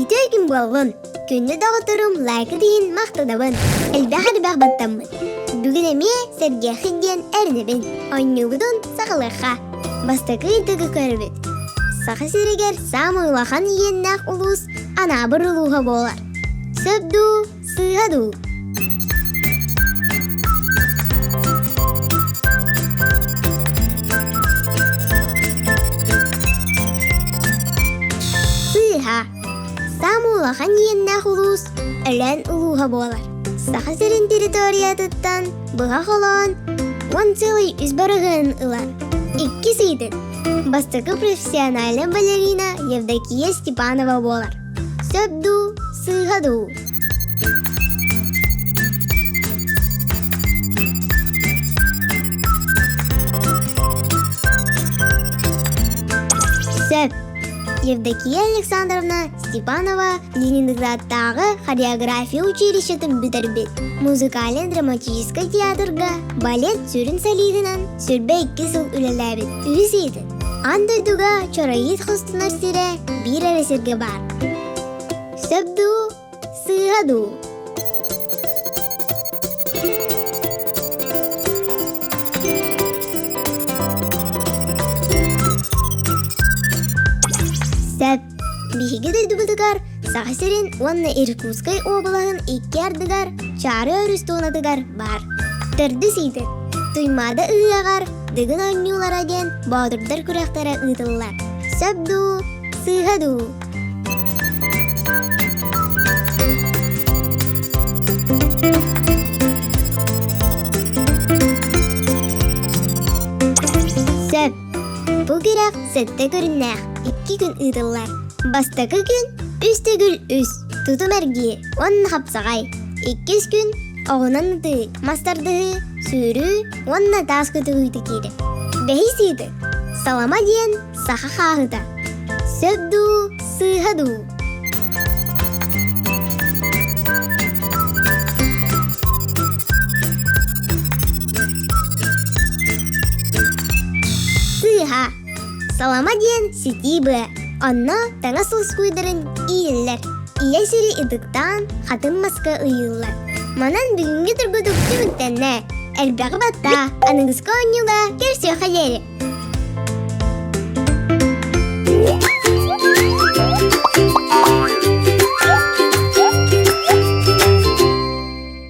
Үтүө күн буоллун! Күндү доҕотторум лайкыт иһин махтанабын. Элбэх элбэх баттаммыт. Бүгүн эмиэ сэргиэххит диэн эрэнэбин. Оонньуубутун саҕалыахха. Бастакы ыйытыгы көрөбүт. Саха сиригэр саамай улахан иэннээх улуус Анаабыр улууһа буолар. Сөп дуу, сыыһа дуу? Сыыһа. Саамай улахан иэннээх улуус Өлөөн улууһа буолар. Саха сирин территориятыттан быһа холоон 10,3 бырыһыан ылар. Иккис ыйытык. Бастакы профессиональнай балерина Евдокия Степанова буолар. Сөп дуу, сыыһа дуу? Сөп. Евдокия Александровна Степанова Ленинградтааҕы хореография училищетын бүтэрбит. Музыкально-драматическай театрга балет сүрүн солиһынан 22 сыл үлэлээбит. Үһүс ыйытык. Аан дойдуга чороид хостонор сирэ биир эрэ сиргэ баар. Сөп дуу, сыыһа дуу? Сөп. Биһиги дойдубутугар Саха сирин уонна Иркутскай уобалаһын икки ардыгар Чаары өрүс туонатыгар баар. Төрдүс ыйытык. Туймаада ыһыаҕар Дыгын оонньуулара диэн боотурдар күрэхтэрэ ыытыллар. Сөп дуу, сыыһа дуу? Сөп. Бу күрэх сэттэ көрүннээх, икки күн ыытыллар. Бастакы күн үс төгүл үс, тутум эргиир уонна хапсаҕай. Иккис күн оҕунан ытыы, мас тардыһыы, сүүрүү уонна таас көтөҕүүтэ киирэр. Бэһис ыйытык. Салама диэн саха хааһыта. Сөп дуу, сыыһа дуу? Сыыһа. Салама диэн ситии быа. Онно таҥас лоскуйдарын иилэллэр. Ийэ сири ытыктаан, хатын маска ыйыыллар. Манан бүгүҥҥү тургутук түмүктэннэ. Элбэҕи баттаа, аныгыскы оонньууга көрсүөххэ диэри.